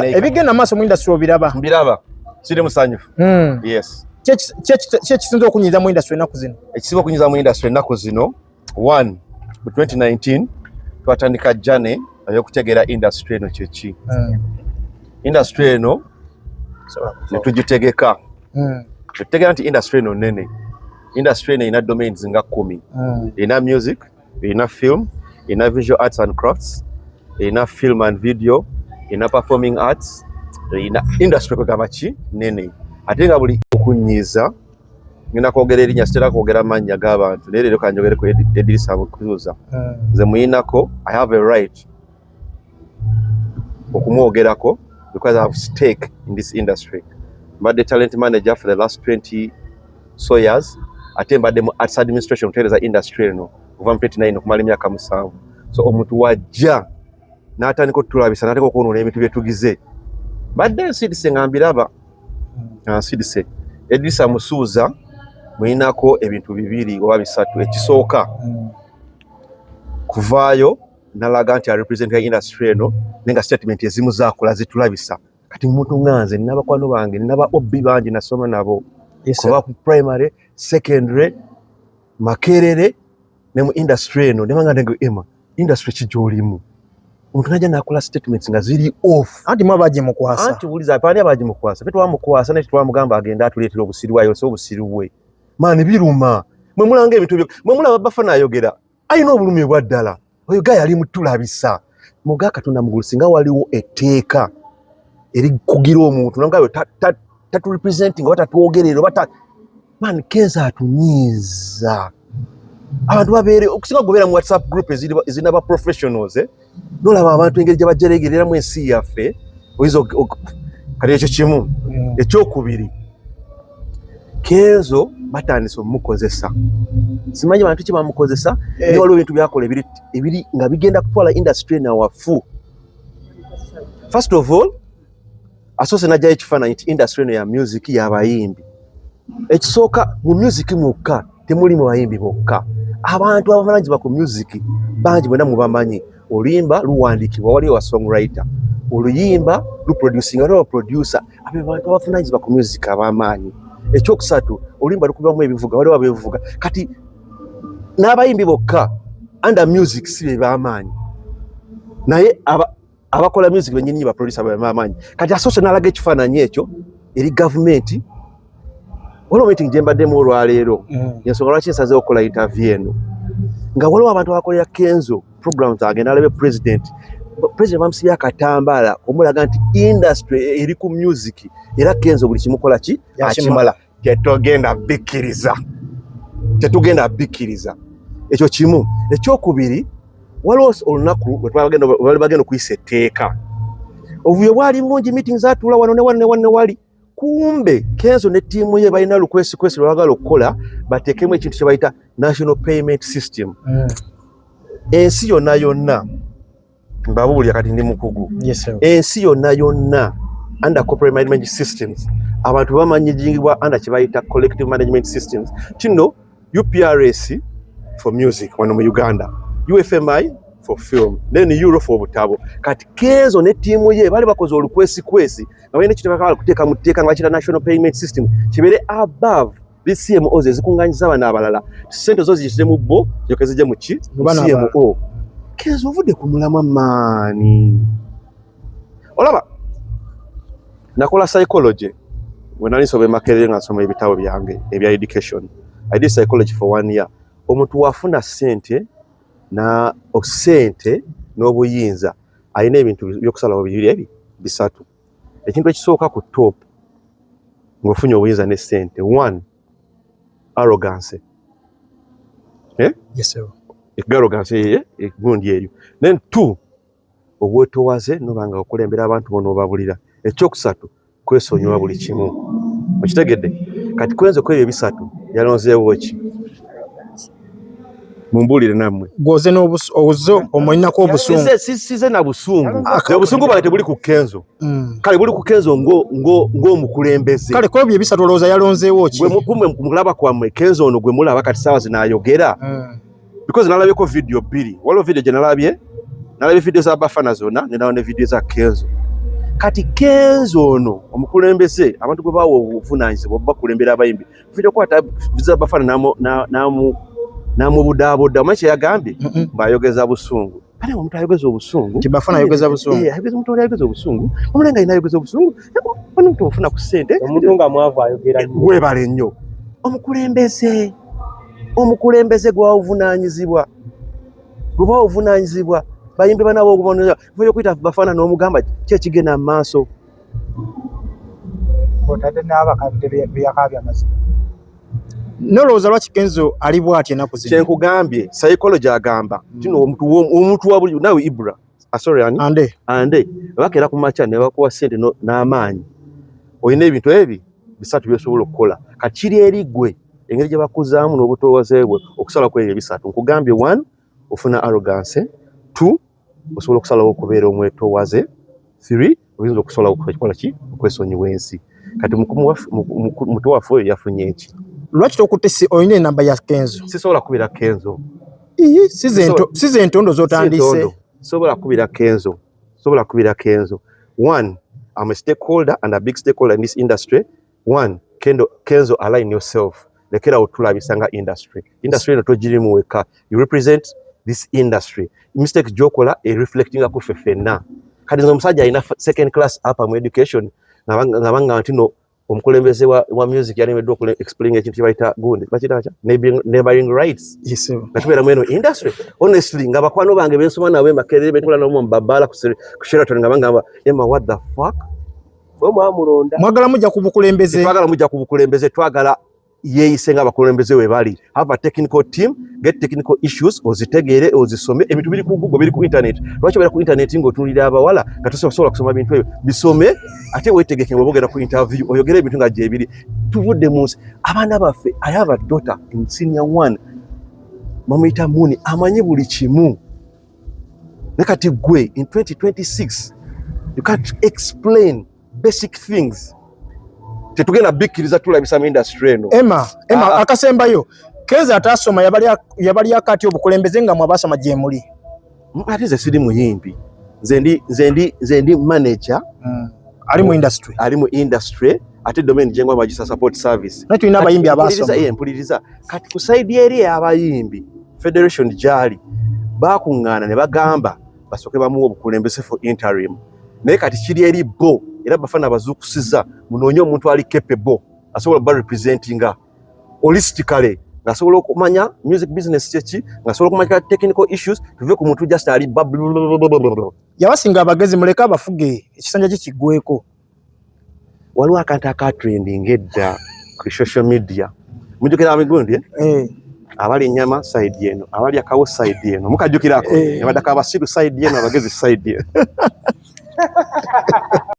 Ebigenda maaso mu industry obiraba? Mbiraba, siri musanyufu. Yes. Ki ekisinza okunyiiza mu industry ennaku zino? Ekisinga okunyiiza mu industry ennaku zino, one, mu 2019 twatandika journey ey'okutegeera industry eno kyeki. Industry eno ne tugitegeka, netutegeera nti industry eno nene, industry eno erina domains nga 10. Erina music, erina film, erina visual arts and crafts, erina film and video, erina performing arts, erina industry kwegamba ki nene. Ate nga buli okunyiiza, ngenda kwogera erinnya, sitera kwogera mannya g'abantu, naye leero kanjogere ku Edirisa Musuuza. Nze muyinako, I have a right okumwogerako because I have stake in this industry. Mbadde talent manager for the last 20 so years, ate mbadde mu arts administration okutereeza industry eno okuva mu 29 okumala emyaka 7. So omuntu wajja n'atandika otulabisa, n'atandika okwonoona ebintu bye tugize, badde nsirise nga mbiraba, nga nsirise. Edirisa Musuuza muyinako ebintu bibiri oba bisatu. Ekisooka, kuvaayo nalaga nti arepresentinga industry eno, naye nga statement ezimu zakola zitulabisa. Kati muntu nga nze, nina bakwano bange, nina ba OB bangi nasoma nabo kuva ku primary, secondary, Makerere ne mu industry eno, nebanga nge ema industry ki gy'olimu, omuntu najja nakola statements nga ziri off. Anti mwe abagimukwasa. Anti wuliza, pani abagimukwasa? Fe twamukwasa, naye twamugamba agende atuleetera obusiru, ayolese obusiru bwe. Maani biruma, mwe mulanga ebintu byo, mwe mulaba Bafana ayogera, alina obulumi bwa ddala. Oyo gaye ali mutulabisa muga Katonda mugulu. Singa waliwo etteeka erikugira omuntu nanga taturepresenting oba tatwogerera oba man, Kenzo atunyiiza. Abantu babeere okusinga gobeera mu WhatsApp group ezirina ba professionals, eh? Nolaba abantu engeri gye bajeregereramu ensi yaffe, oyinza kati ekyo kimu. Ekyokubiri, Kenzo batandise omukozesa, simanyi bantu ki bamukozesa, naye waliwo ebintu byakola ebiri nga bigenda kutwala industry eno awafu. First of all, asoose najjayo ekifaananyi nti industry eno ya music, y'abayimbi. Ekisooka, mu music mwokka temuli mu bayimbi bokka. Abantu abavananyizibwa ku music bangi, bwena mubamanyi. Oluyimba luwandiikibwa, waliwo wa songwriter. Oluyimba luproducinga, waliwo producer. Abo bantu abavunanyizibwa ku music ab'amaanyi. Ekyokusatu, oluyimba lukubamu ebivuga, waliwo abevuga. Kati n'abayimbi bokka under music si be b'amaanyi, naye abakola music benyini, ba producer, be b'amaanyi. Kati asoose n'alaga ekifaananyi ekyo eri gavumenti. Waliwo meeting gye mbaddemu olwaleero, ensonga lwaki nsazeewo okukola interview eno, nga waliwo abantu abakolera Kenzo programs, agenda alabe president. President bamusibye akatambaala omulaga nti industry eri ku music, era Kenzo buli kimukola ki akimala. Tetugenda bikkiriza, tetugenda bikkiriza. Ekyo kimu. Ekyokubiri, waliwo olunaku lwe bali bagenda okuyisa etteeka, obuvuyo bwali bungi, meeting zatuula wano ne wano ne wano ne wali. Kumbe Kenzo ne ttiimu ye balina lukwesikwesi lwe bagala okukola, bateekemu ekintu kye bayita national payment system. Ensi yonna yonna, mbabuulira, kati ndi mukugu, ensi yonna yonna under corporate management systems, abantu bamanyigingibwa under kye bayita collective management systems. Kino UPRS for music wano mu Uganda, UFMI for film, then URO for obutabo. Kati Kenzo ne ttiimu ye bali bakoze olukwesikwesi nga balina ekintu bakala kuteeka mu tteeka nga bakiyita national payment system, kibeere above the CMOs ezikuŋŋanyiza bano abalala, sente zo ziyitire mu bo, ziryoke zijje mu ki? Mu bano abalala. CMO. Kenzo, ovudde ku mulamwa maani. Olaba nakola psychology bwe nali nsoma e Makerere, nga nsoma ebitabo byange ebya education. I did psychology for one year. Omuntu wafuna sente na sente n'obuyinza, alina ebintu byokusalawo bibiri, ebi bisatu. Ekintu ekisooka ku top ng'ofunye obuyinza ne sente, one, arrogance, eh? Yes, sir. Arrogance egundi eryo. Then two, obwetowaze, noba nga okulembera abantu bona obabulira. Ekyokusatu, kwesonyiwa buli kimu. Okitegedde? Kati kwenze kwebyo ebisatu yalonzeewo ki? Mumbuulire nammwe. Gwoze oze omulinako obusungu. Size na busungu. Obusungu bwange tebuli ku Kenzo. Kale buli ku Kenzo ng'omukulembeze. Kale kwebyo ebisatu olowooza yalonzeewo ki? Gwe mulaba kwammwe Kenzo ono gwe mulaba kati saawa zino ayogera, because nalabyeko video bbiri. Waliwo video gye nalabye, nalabye video za Bafana zonna, nenawo ne video za Kenzo. Kati Kenzo ono omukulembeze, abantu gwe bawa obuvunaanyizibwa bakulembera abayimbi, fita okukwata viza Bafana n'amubudaabuda. Omanyi kye yagambye? Mm-mm. Ng'ayogeza busungu. Kale omuntu ayogeza obusungu, Nti Bafana ayogeza busungu. Eh, ayogeza, omuntu oli ayogeza obusungu, omulala nga alina ayogeza obusungu, omuntu ofuna ku ssente. Omuntu nga mwavu ayogera nnyo. Weebale nnyo. Omukulembeze gwabuvunaanyizibwa, gwe babuvunaanyizibwa bayimbi banabo okuva okuyita Bafana n'omugamba ki ekigenda mu maaso. Otadde n'abakadde beyakaabya amazima. Nolowooza lwaki Kenzo ali bw'ati ennaku zino? Kyenkugambye, psychology agamba kino, omuntu wa buli nawe Ibra, ah, sorry, ani? Ande. Ande bakeera ku makya ne bakuwa ssente n'amaanyi, olina ebintu ebi bisatu byosobola okukola. Kati kiri eri ggwe engeri gye bakuzaamu n'obutoowaze bwe okusala ku ebyo ebisatu. Nkugambye, one, ofuna arrogance; two, osobola okusalawo okubeera omwetoowaze; three, oyinza okusalawo okukola ki, okwesonyiwa ensi. Kati muto waffe oyo yafunye eki? Lwaki tokutte olina enamba ya Kenzo? Sisobola kubira Kenzo. Ii, si ze ntondo z'otandise. Ntondo. Sobola kubira Kenzo, sobola kubira Kenzo. One, I'm a stakeholder and a big stakeholder in this industry. One, Kenzo, align yourself. Lekera otulabisa nga industry. Industry eno togirimu wekka, you represent this industry. Mistake gyokola e reflectinga ku ffe ffenna. Kati nze omusajja alina second class upper mu education, nga banga nti no omukulembeze wa music yalemeddwa okule explain ekintu kye bayita gundi, bakiyita batya, neighboring rights. Yes, sir. Nga tubeera mu eno industry, honestly, nga bakwano bange bensoma nabo Makerere, benkola nabo mu babaala ku Sheraton, nga bangamba, "Emma, what the fuck?" Mwe mwamulonda. Mwagala mujja ku bukulembeze. Twagala mujja ku bukulembeze, twagala yeeyise nga abakulembeze we bali. Have a technical team, get technical issues ozitegeere, ozisome. Ebintu biri ku Google, biri ku internet. Lwaki obeera ku internet ng'otunulira abawala nga tosobola kusoma bintu ebyo? Bisome ate weetegeke nga ogenda ku interview, oyogere ebintu nga gyebiri. Tuvudde mu nsi, abaana baffe, I have a daughter in senior one, bamuyita Muni, amanyi buli kimu. Ne kati gwe in 2026 you can't explain basic things. Tetugenda bikkiriza tulabisa mu industry eno. Emma, Emma. Ah. Akasembayo, Kenzo atasoma yabalyako atya obukulembeze nga mwe abasoma gye muli? Ate nze siri muyimbi, nze ndi manager. Ali mu industry. Ali mu industry, ate domain gyengwa bagisa support service. Naye tulina abayimbi Kati abasoma. Mpuliriza, kati ku side eri ey'abayimbi, federation gyali bakuŋŋaana ne bagamba basooke bamuwa obukulembeze for interim. Naye kati kiri eri bo, era Bafana bazuukusiza, munoonye omuntu ali capable, asobola okuba representinga holistically, ng'asobola okumanya music business kyeki, ng'asobola okumanya technical issues. Tuve ku muntu just ali babble. Yabasinga abagezi, muleke abafuge, ekisanja kye kiggweko. Waliwo akantu akatrending edda ku social media, mujjukira amigundi, eh? Eh. Abali ennyama side eno, abali akawo side eno, mukajjukirako? Eh. Ne baddako abasiru side eno, abagezi side eno.